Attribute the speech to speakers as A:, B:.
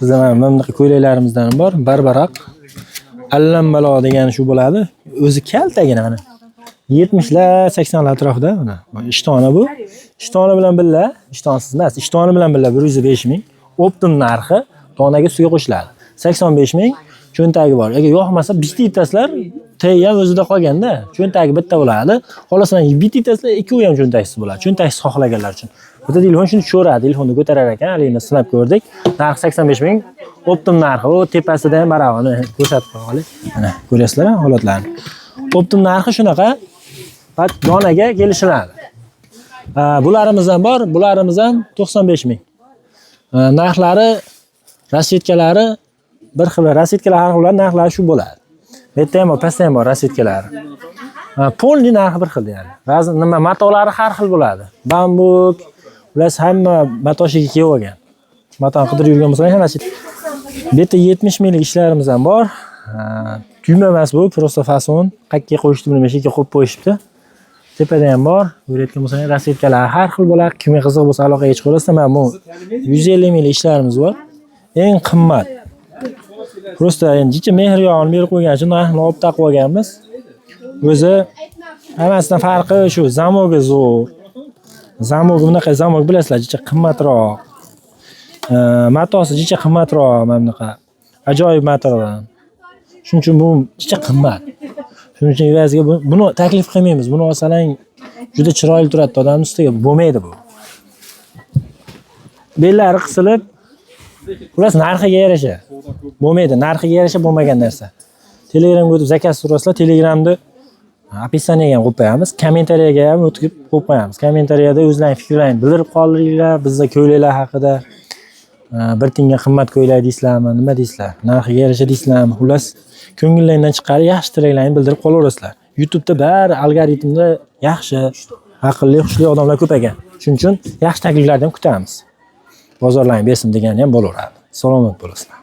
A: Bizda mana bunaqa ko'ylaklarimizdan ham bor. Barbaroq. Allambalo degani shu bo'ladi. O'zi kaltagina mana. 70lar, 80lar atrofida mana. Ishtoni bu. Ishtoni bilan birga, ishtonsiz emas, ishtoni bilan birga 105 ming. Оптом narxi donaga ustiga qo'shiladi. 85 ming cho'ntagi bor. Agar yoqmasa bitta bittasizlar, T ham o'zida qolganda, cho'ntagi bitta bo'ladi. Xolos mana bitta bittasizlar, ikkovi ham cho'ntaksiz bo'ladi. Cho'ntaksiz xohlaganlar uchun. Bitta telefon shuni tushiradi, telefonni ko'tarar ekan, haligini sinab ko'rdik. Narxi 85 ming. Оптом narxi, u tepasida ham baravani ko'rsatib qo'yaylik. Mana ko'ryapsizlar holatlarni. Оптом narxi shunaqa. Faqat donaga kelishiladi. Ha, bularimiz ham bor, bularimiz ham 95 ming. Ha, narxlari, расцветка lari bir xil, расцветка lar har xil bo'ladi, narxlari shu bo'ladi. Bu yerda ham bor, pastda ham bor расцветка lari. Ha, полный narxi bir xil ya'ni. Ba'zi nima matolari har xil bo'ladi. Bambuk, ular hamma matoshiga kelib olgan. Matoni qidirib yurgan bo'lsangiz hammasi. Bu yerda 70 minglik ishlarimiz ham bor. Ha, tugma emas bu, просто fason. Qayerga qo'yishdi bilmay, shu yerga qo'yib qo'yishibdi. Tepada ham bor. Ko'rayotgan bo'lsangiz, расцветка lar har xil bo'ladi. Kimga qiziq bo'lsa aloqaga chiqaverasizlar. Mana bu 150 minglik ishlarimiz bor. Eng qimmat. Просто endi jicha mehr yog'ini berib qo'ygan uchun narxini olib taqib olganmiz. O'zi hammasidan farqi shu замок i zo'r. Замок i bunaqa замок bilasizlar, jicha qimmatroq. Matosi jicha qimmatroq mana bunaqa. Ajoyib matodan. Shuning uchun bu jicha qimmat. Shuning uchun evaziga buni taklif qilmaymiz. Buni olsalang juda chiroyli turadi odamning ustiga, bo'lmaydi bu. Bellari qisilib, xullas narxiga yarasha. Bo'lmaydi, narxiga yarasha bo'lmagan narsa. Telegramga o'tib заказ so'rasizlar, Telegramni описание ga ham qo'yib qo'yamiz, kommentariyaga ham o'tkazib qo'yib qo'yamiz. Kommentariyada o'zlaring fikrlaringni bildirib qoldiringlar, bizda ko'ylaklar haqida. Bir tiyinga qimmat ko'ylak deysizlarmi, nima deysizlar? Narxiga yarasha deysizlarmi? Xullas, ko'ngilingdan chiqarib yaxshi tilaklarni bildirib qolaverasizlar. YouTube'da bari algoritmda yaxshi, aqlli, hushli odamlar ko'p ekan. Shuning uchun yaxshi takliflarni ham kutamiz. Bozorlarni bersin degani ham bo'laveradi. Salomat bo'lasizlar.